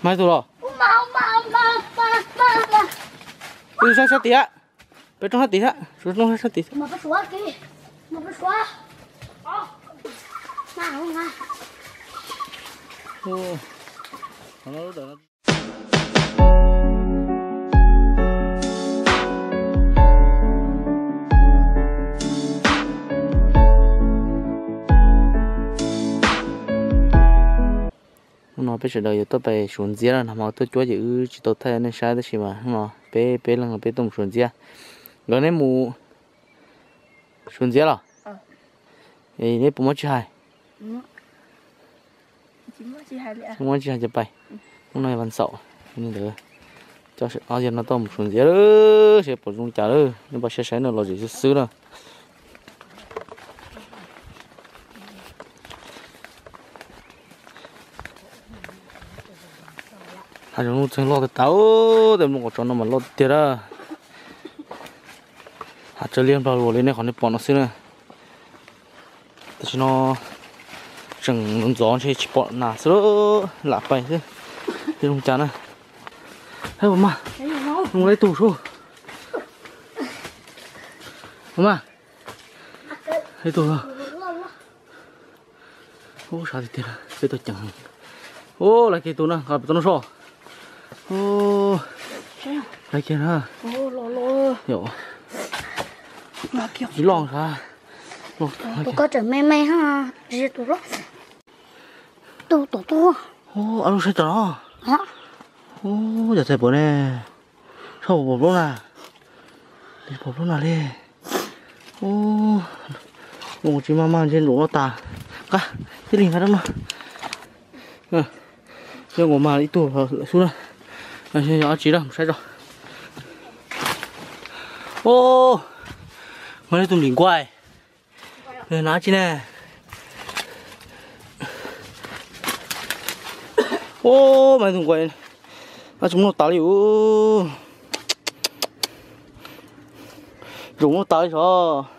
Mas tus los. Tus sab sab tim, peb roob sab tim, sab tim. Hnub no peb sawv daws yuav tuaj pais suav ntxiab na, nag hmo tuaj cuab ces wb tsis tau thaij nej saib tab sis mas hnub no peb peb leeg no peb tuaj mus suav ntxiab. Nkawd neb mus suav ntxiab los? Neb puas muab tsis hais? Muab tsis hais ces pais. Hnub no yog vas xaum, ntawd coj ob yawg no tuaj mus suav ntxiab lawm, seb pom zoo li cas lawm, nej pab saib saib no los zem xwb xwb na. Hav zoov nuj txeeg loj tag tag, tej mloog qhov tsov no mas loj tiag tiag lawm. Hav tsawg liaj nplog luas li nej qhov nej pom no xwb na. Tam sim no tseem ntxov ntxov ntshe tsis pom nas xwb, lam pais xwb. Tej zoo cas na. Hab puas mag, zoo li ib tug sub. Puas mag, ib tug. Ub, sab tiag tiag, peb tuaj ceev. Ub, lawv kiag tus na, nqa pem tau no soj. Ub, lawv kiag na. Yom, tsis loj sab. Tus ko tseem me me ha, tsis tus loj. Tus tom tuaj. Ub, ob lub saib tom no. Ub, cov txhais pawv ne. Soj pom plaub na. Li pom plaub na li. Ub, tsis mag mag ntshe nraum no tas. Nqa, tib li nqa rau no. Nyob nkaus mag ib tug lawm xwb na. Yog dab tsi na, mus saib tso. Ub, mag li tus nplim nkuaj. Nws hnav tsi ne? Ub, mas tus nkuaj, tsis muaj noj tas li. Ub, zoo noj tas li sav.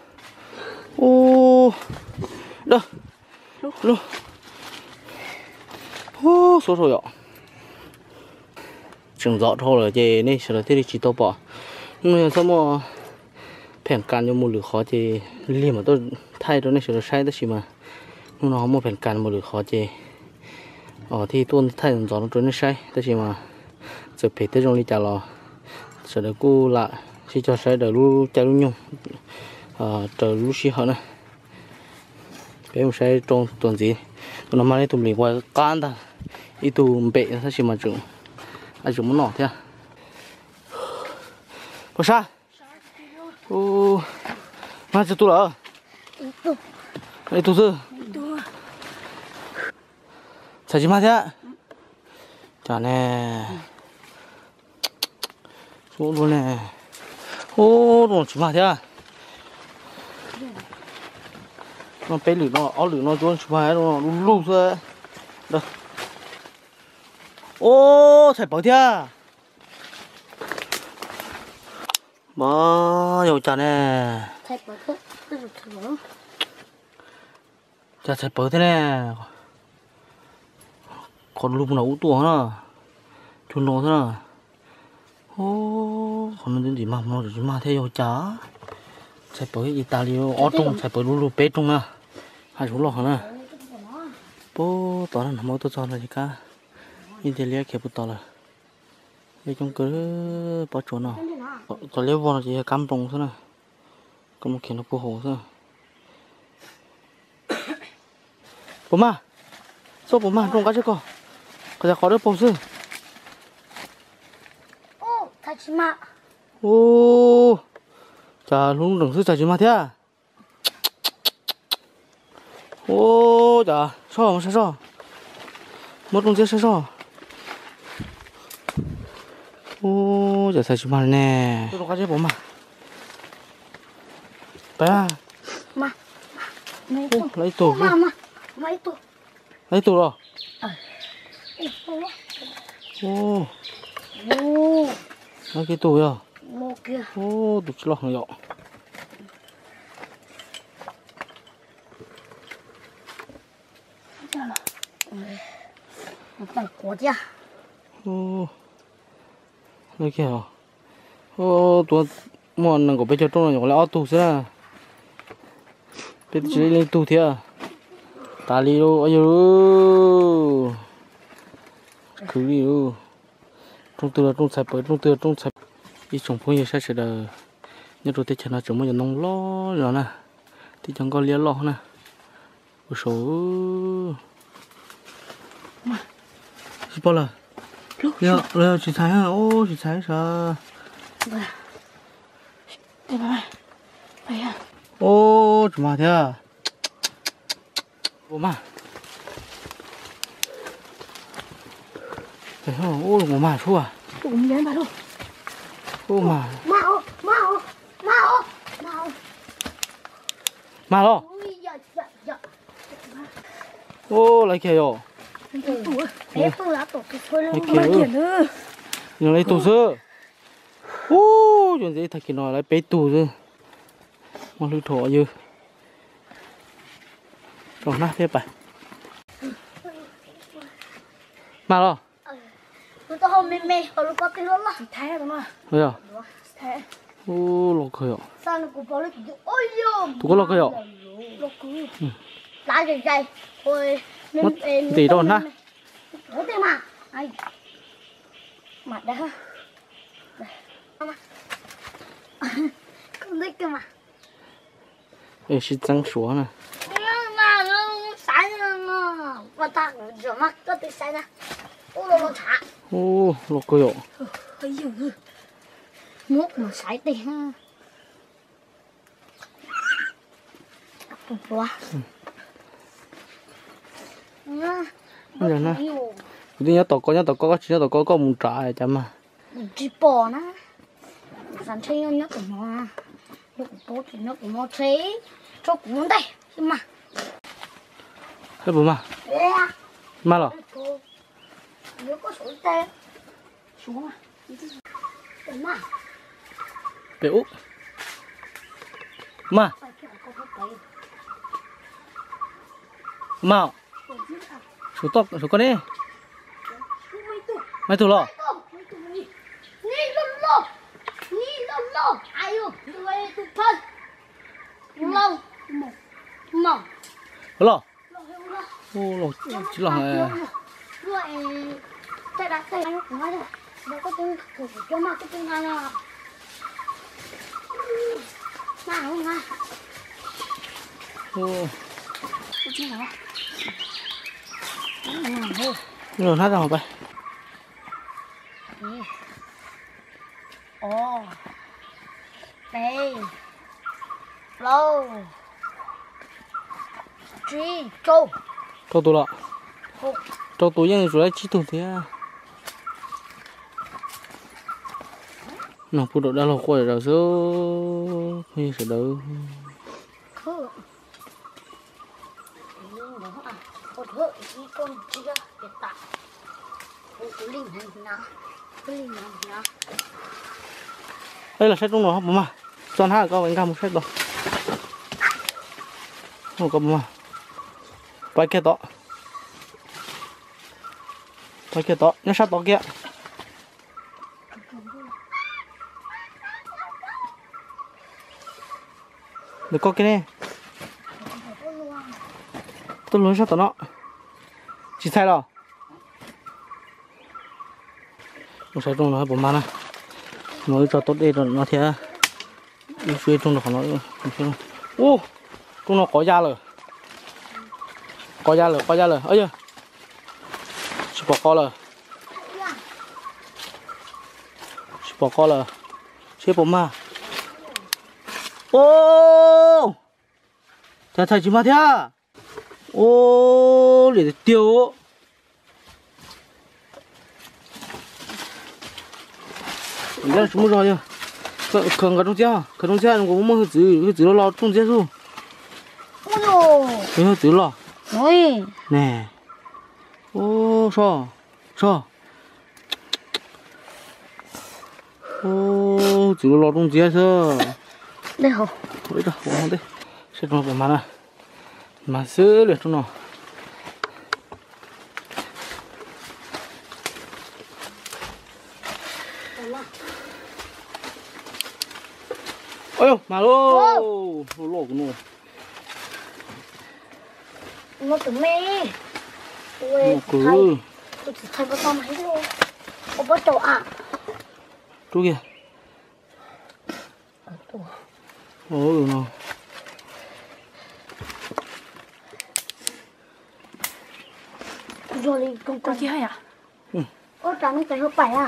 Ub, dawb, lub, ub, xuav rau yom. Tseem ntxov dhau lawm ces nej sawv daws thiaj li tsis tau pom. Hnub no yog txhob muaj pheem kas yuav mus lwm qhov ces lig mam tuaj thaij rau nej sawv daws saib tab sis mas hnub no ho muaj pheem kas mus lwm qhov ces thiaj tuaj thaij ntxov no rau nej saib tab sis mas txawm phem thiab zoo li cas los sawv daws kuj lam sib cog saib daws lub caij lub nyoog raws lub sij hawm na. Peb mus saib rau tuaj ntxiv. Tus no mas ib tug nplim nkuaj qab ntag, ib tug npem tab sis mas tseem, tseem muab noj thiab. Pab sab, mag tsis tu lawm, ib tug xwb. Txhais tsis mag thiab. Cas ne? Ub, dua ne. Ub, dua tsis mag thiab. No peb lwm no, ob lwm no cuab tsis mag, dua lub lub xwb. Ub, txhais pawv thiab. Mas yog cas ne? Cas txhais pawv thiab ne? Qhov lub no ub tuaj na, cuag no xwb na. Qhov no ntxim mag, no tsis mag thiab yog cas. Txhais pawv ib tas li ob rooj, txhais pawv lub lub peb rooj na. Haj tsuv loj heev na. Puag tom no mas tuaj txog no ces kab ib tiag liab khiav puag tod lawm. Liab coob kawg, pob tsuas no. Cov liab vog no ces yog kab nploos xwb na. Kab nploos khiav no puag hauv xwb. Puas mag? Xauj puas mag, nroo qab tseb koj. Qhov cas qhov dawb paug xwb. Ub, cas hlub nrees xwb cas tsis mag thiab. Ub, cas soj, saib soj. Muab rooj ntxiab saib soj. Ub, cas txhais tsis mag li ne. Rov qab tseb puas mag. Pab, lawv ib tug, lawv ib tug los. Lawv ib tug yog. Ub, tus tsis loj heev yom. Ub, ub, tuaj muaj nees nkaum peb caug rooj no nyuam qhuav laib ob tug xwb na. Peb tsis laib leej tug thiab. Tas li lub, yog khwv li. Rooj twg los rooj txhais pawv, rooj twg los rooj txhais. Ib tsoom phooj ywg saib sawv daws, nyob rau teb chaws no tseem muaj cov ntoo loj li no na, tib cov nkoj liab loj na. Ua saud, tsis pom lawm. Los yog tsis txhais, ub, tsis txhais sav. Ub, tsis mag thiab. Ua mag. Ua mag sua. Ua mag. Mag los. Ub, lawv kiag yom. Yog lawv ib tug xwb. Ub, cov ntxiv tag kis no lawv peb tug xwb. Muaj hlwb dhau ywg. Rau hnab thiab pais. Mag los. Ub, loj kawg yom. Tus kuj loj kawg yom. Ntim rau hnab. Es sib txeeb suav na. Ub, loj kawg yom. Kuv twb nyob tom koj, nyob tom koj, koj tsis nyob tom koj, koj mus nrad cas mas. Tsis pom na. Xav ntshe nyob tom no, nyob kuv paub tsis nyob kuv no tsev, tso kuv ua ntej xwb mas. Puas mag? Mag los? Pem ub. Mag. Mag. Saum koj ne. Maiv tug los? Los. Tsis los. Los hnab tau pais. Ob, peb, plaub, tsib, rau. Rau tus los? Rau tus yeej tsuas laib tsib tug thiab. No pub rau dab laug quaj zom zaws xwb, phooj ywg sawv daws. Los saib rooj no puas mag, txo hnab koj nkag mus saib tod. Koj puas mag, pais kiag tod, pais kiag tod, nyob sab tod kiag. Ntawm koj kiag ne. Tuaj luag sab tom no. Tsis txhais los? Mus saib rooj no puas mag na. No wb tso tau dej rau no thiab. Wb tso rooj rau qhov no. Ub, rooj no qov ya lawm. Qov ya lawm, qov ya lawm. Yog, tsis pom qov lawm. Tsis pom qov lawm. Seb puas mag. Ub, cas txhais tsis mag thiab. Ub, liam tiag tiag. Tsis muaj zog yog. Khaws nkawd rooj ntxiab, khaws rooj ntxiab, kuv muaj hwj txwv, hwj txwv los los rooj ntxiab xwb. Hwj txwv los. Ne. Ub, so, so. Ub, hwj txwv los los rooj ntxiab xwb. Saib rooj no puas mag na. Mag xwb li rooj no. Oj, mas loj, loj kuv no. Ua tus me. Ua kuv. Tus txiv txhais pab tau mas ib lub. Ua pob tau a. Rub kiag. Ua no. Ua li koob koob kiag yom. Ua cas nws tsis hlub pais a?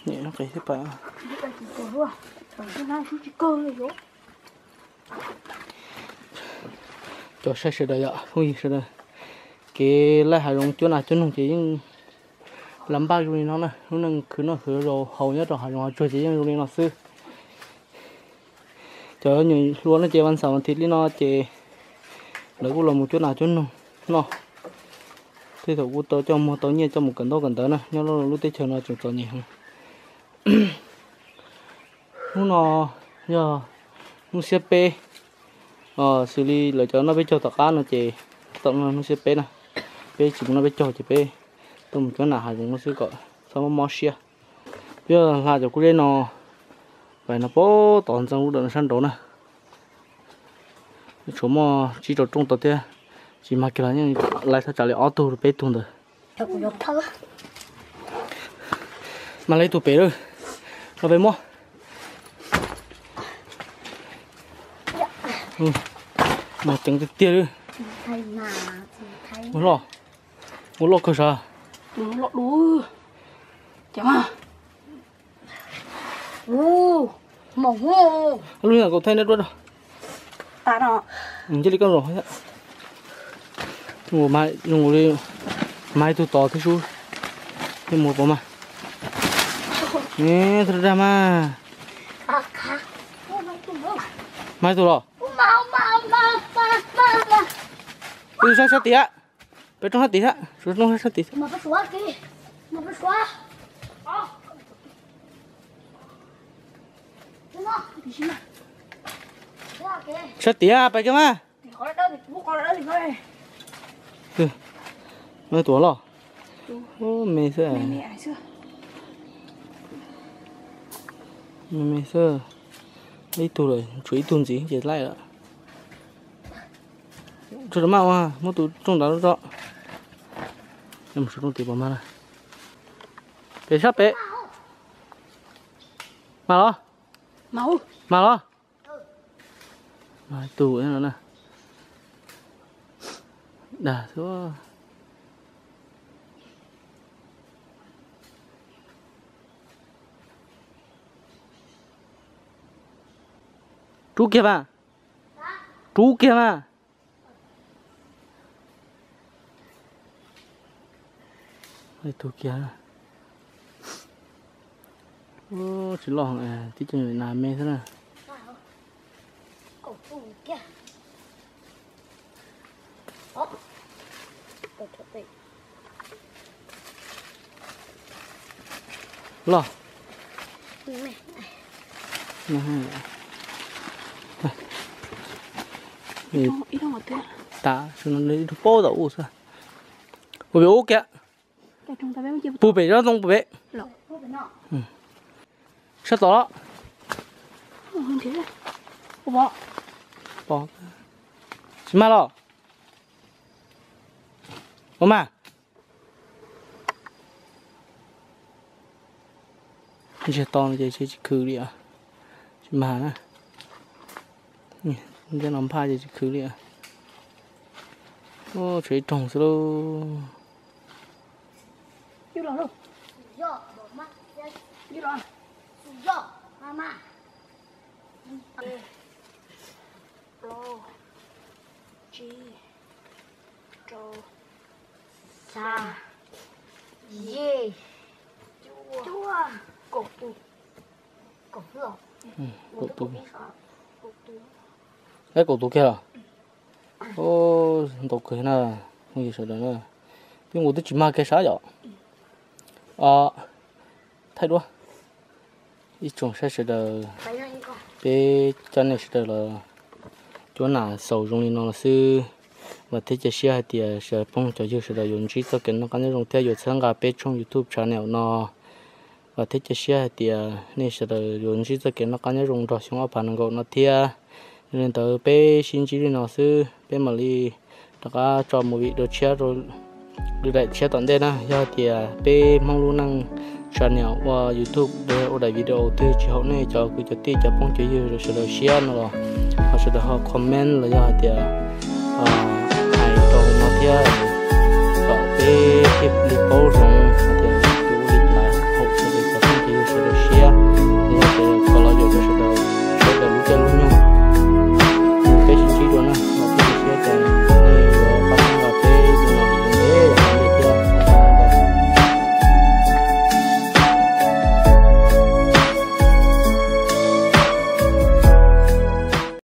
Niam no qis thiab pais. Cov saib sawv daws yom, phooj ywg sawv daws, kev laij hav zoov cuab nas cuab noog ces yeej lam npaj zoo li no na. Lub neej khwv noj khwv haus nyob rau hav zoov hav tsuag ces yeej zoo li no xwb. Cov nyuam hluas no ces vas xaum vas thiv li no ces lawv kuj los mus cuab nas cuab noog noj. Tej thaum kuj tau coj muag tau nyiaj coj mus kawm ntaub kawm ntawv na, nyob lub teb chaws no tseem txom nyem heev. Hnub no yog hnub xiab peb, xws li lawv cov noj peb caug tom qab no ces thaum no hnub xiab peb na, peb tsis mus noj peb caug ces peb tuaj mus cuab nas hav zoov no xwb kom txhob mob mob siab. Peb hla cov kub zeb no pais no puag tom ntxeev lub dawm no sab nraud na. Tshuav muaj tsib rau rooj tau thiab, tsis mag kiag los yeej laiv thaj tsam li ob tug rau peb tug ntawd. Mag laiv ib tug pem lawm, los peb muab. Mas ceev tiag tiag li. Ua loj, ua loj kawg sav. Lub no kaum thaij neb duab rau. Nce li koj los. Zoo li mag ib tug tod thiab sub, thiab mus pov mas. Thaj dag mas. Mag ib tug los. Ib tug sab sab tim, peb rooj sab tim, sab rooj sab tim. Sab tim pais kiag mas. No tuaj los. Me xwb. Me me xwb. Ib tug lawm, tshuav ib tug ntxiv ces laij lawm. Tso rau maj ua, muab tus rooj nrad tso. Mus rooj tid pom mag na. Pem sab pem. Mag los. Mag los. Mag tus no na. Dag xwb. Rub kiag mas. Rub kiag mas. Tus kiag. Tsis loj, tib co nas me xwb na. Los. Tas, ib tug paub tom ub xwb. Ua pem ub kiag. Pug pem, zob ntoo pug pem. Sab tod los. Tsis mag los. Ua mas. Ntsiag to ces tsis khwv li os. Tsis mag na. Ntsiag no nphaj ces tsis khwv li os. Tshuav ib rooj xwb lauj. Plaub, tsib, rau, xya, yim, cuaj, kaum tus. Kaum tus. Kaum tus kiag los. Ntau kawg na, phooj ywg sawv daws na. Peb nqus twb tsis mag kiag sab yom. Thaij duab. Ib tsoom saib sawv daws, peb coj nej sawv daws los cuab nas xaus zoo li no los xwb. Vam thiab cia siab hais tias sawv phooj cov ywg sawv daws yuav ntsib txoj kev noj qab nyob zoo thiab yuav txhawb nqa peb tshooj YouTube channel no. Vam thiab cia siab hais tias nej sawv daws yuav ntsib txoj kev noj qab nyob zoo nrog xyoo ob phav nees nkaum no thiab. Yog li ntawd peb sib ntsib li no xwb, peb mam li rov qab tso movie dua tshiab, lwm daim tshiab tom ntej na. Yog hais tias peb Hmoob Lub Neej channel ua YouTube los yog ua daim video twg tsis haum nej cov kwv cov tij cov phooj cov ywg sawv daws siab no los ho sawv daws ho comment los yog hais tias